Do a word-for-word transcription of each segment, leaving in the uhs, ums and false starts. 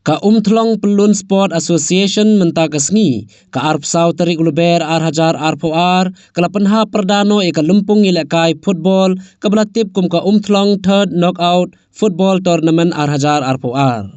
Ka Umthlong Pyllun Sport Association mynta ka sngi, ka arphew saw tarik u Lber ar hajar arphew ar, ka la pynhap pyrda noh ïa ka lympung ïalehkai football, kaba la tip kum ka Umthlong Third Knockout Football Tournament ar hajar arphew ar.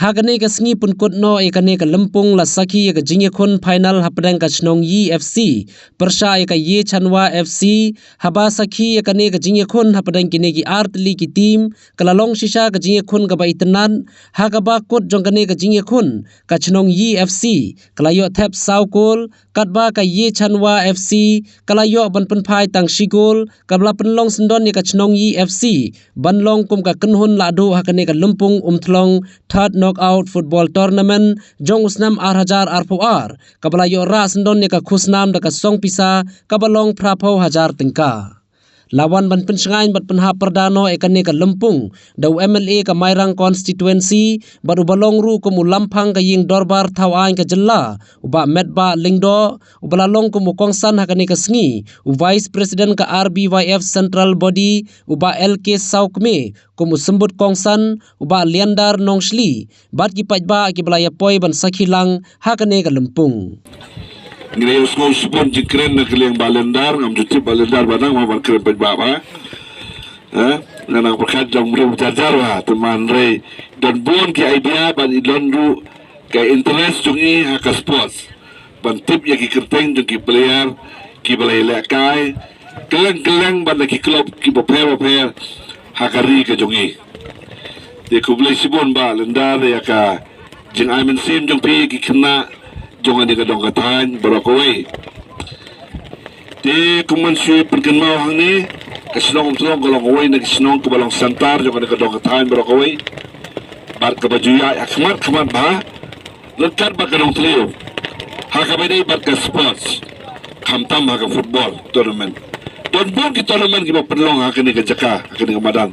Ha kane ka sngi pynkut noh ïa kane ka lympung la sakhi ïa ka jingïakhun final hapdeng ka shnong Yi F C pyrshah ïa ka Ye Chanwa F C, haba sakhi ïa kane ka jingïakhun hapdeng kine ki ar tylli ki team, ka la long shisha ka jingïakhun kaba itynnad, ha kaba kut jong kane ka jingïakhun, ka shnong Yi F C ka la ïoh thep saw kol, katba ka Ye Chanwa F C ka la ïoh ban pynphai tang shi kol, kaba la pynlong syndon ïa ka shnong Yi F C ban long kum ka kynhun lahduh ha kane ka lympung Umthlong Third Knockout Football Tournament jong u snem ar hajar arphew ar, kaba la ïoh rah syndon ïa ka khusnam da ka song pisa kaba long phraphew hajar tyngka. La wan ban pynshngaiñ bad pynhap pyrda noh ïa kane ka lympung da u M L A ka Mairang Constituency bad uba long ruh kum u lamphang ka ïing dorbar thaw aiñ ka jylla, u Bah Metbah Lyngdoh, uba la long kum u kongsan ha kane ka sngi, u Vice President ka R B Y F Central Body, u Bah L K Sawkmie, kum u symbud kongsan, u Bah Liandar Nongshli, bad ki paidbah kiba la ïapoi ban sakhi lang ha kane ka lympung. Ngi la ïohsngew shibun jingkren na ka liang Bah Liandar, ngam ju tip Bah Liandar ba nang ma ban kren paidbah ba. Eh, nga nang pyrkhat jong briew jar jar ba, te man rei don bun ki idea bad i don ruh ka interest jong i ha ka sports. Ban tip ïa ki kyrteng jong ki player kiba la ïalehkai kylleng kylleng bad na ki club kiba pher ba pher ha ka ri ka jong i. Te khublei shibun Bah Liandar ïa ka jingai mynsiem jong phi ïa ki khynnah jong kane ka dong ka thaiñ baroh kawei. Te kum ban shu pynkynmaw hangne, ka shnong Umthlong ka long kawei na ki shnong kaba long centre jong kane ka dong ka thaiñ baroh kawei. Bad kaba ju ïaid ha khmat khmat bha ryngkat bad ka dong thliew ha kaba ïadei bad ka sports, khamtam ha ka football tournament. Don bun ki tournament kiba pynlong ha kane ka jaka, ha kane ka madan.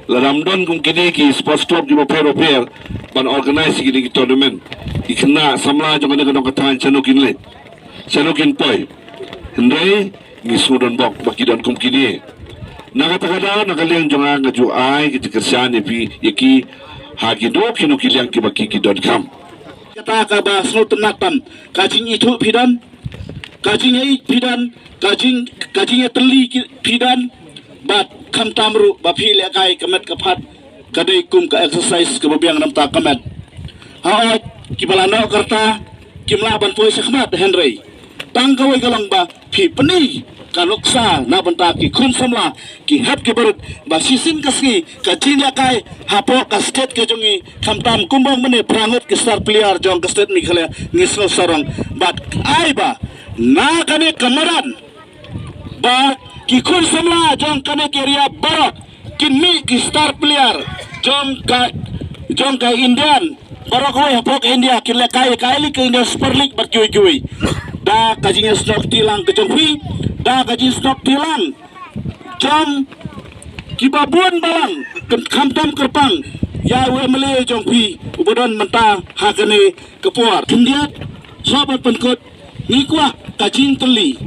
Lada ym don kum kine ki sports club kiba pher ba pher ban organise kine ki tournament, ki khynnah samla jong kane ka dong ka thaiñ shano kin leit, shano kin poi. Hynrei ngi sngewdon bok ba ki don kum kine. Na kata ka daw, na ka liang jong nga, nga ju ai ka jingkyrshan ïa phi, ïa ki, ha kino kino ki liang kiba ki, ki donkam. Kata kaba sngewtynnat tam, ka jingithuh phi don, ka jingïeit phi don, ka jing, ka jingïatylli ki, phi don, bad khamtam ruh ba phi lehkai ka met ka phad, ka dei kum ka exercise kaba biang namar ka met. Hooid, kiba la noh ka rta kim lah ban poi shakhmat, hynrei tang kawei ka long ba phi pyni ka nuksa na bynta ki khun samla, ki hep ki barit, ba shisien ka sngi ka jinglehkai hapoh ka state ka jong ngi, khamtam kumba ong mynne phra ngut ki star player jong ka state Meghalaya, ngi sngew sarong. Bad ai ba na kane ka madan ba ki khun samla jong kane ka area baroh kin mih ki star player jong ka, jong ka Indian baroh kawei hapoh ka India, kin lehkai ka I-League, ka India Super League bad kiwei kiwei. Da ka jingsnoh kti lang ka jong phi, da ka jingsnoh kti lang jong kiba bun balang, khamtam kyrpang ïa u M L A jong phi uba don mynta ha kane ka por. Khyndiat, shuwa ban pynkut, ngi kwah ka jingtylli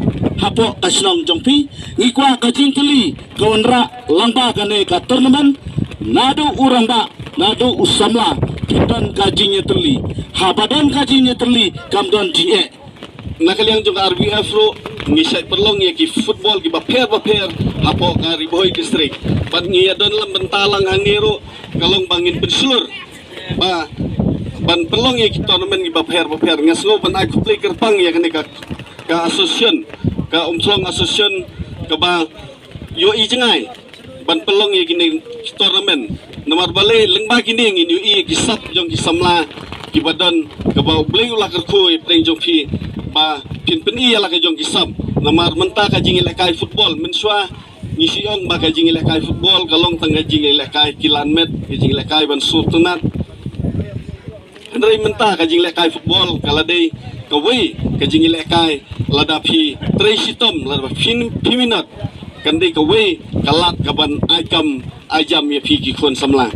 hapoh ka shnong jong phi, ngi kwah ka jingtylli ka wanrah lyngba kane ka tournament. Naduh u rangbah, naduh u samla, phi don ka jingïatylli. Haba don ka jingïatylli, kam don jingeh. Na ka liang jong ka R B F ruh ngi shait pynlong ïa ki football kiba pher ba pher hapoh ka Ri Bhoi District. Bad ngi ïa don lem bynta lang hangne ruh, ka long ba ngin pynshlur ba ban pynlong ïa ki tournament kiba pher ba pher. Nga sngew ban ai khublei kyrpang ïa kane ka, ka association, ka Umthlong Association, kaba ïohi jngai ban pynlong ïa kine ki tournament. Namar balei, lyngba kine ngin ïohi ïa ki sap jong ki samla kiba don, kaba U Blei u la kyrkhu ïa pdeng jong phi ba phin pyni ïa la ka jong ki sap. Namar mynta ka jingïalehkai football, mynshuwa ngi shu ong ba ka jingïalehkai football ka long tang ka jingïalehkai kilan met, ka jingïalehkai ban sur tynnat. Hynrei mynta ka jinglehkai football ka la dei kawei ka jinglehkai, lada phi trei shitom, lada phi, phi minot, kan dei kawei ka lad kaban ai kam ai jam ïa phi ki khun samla.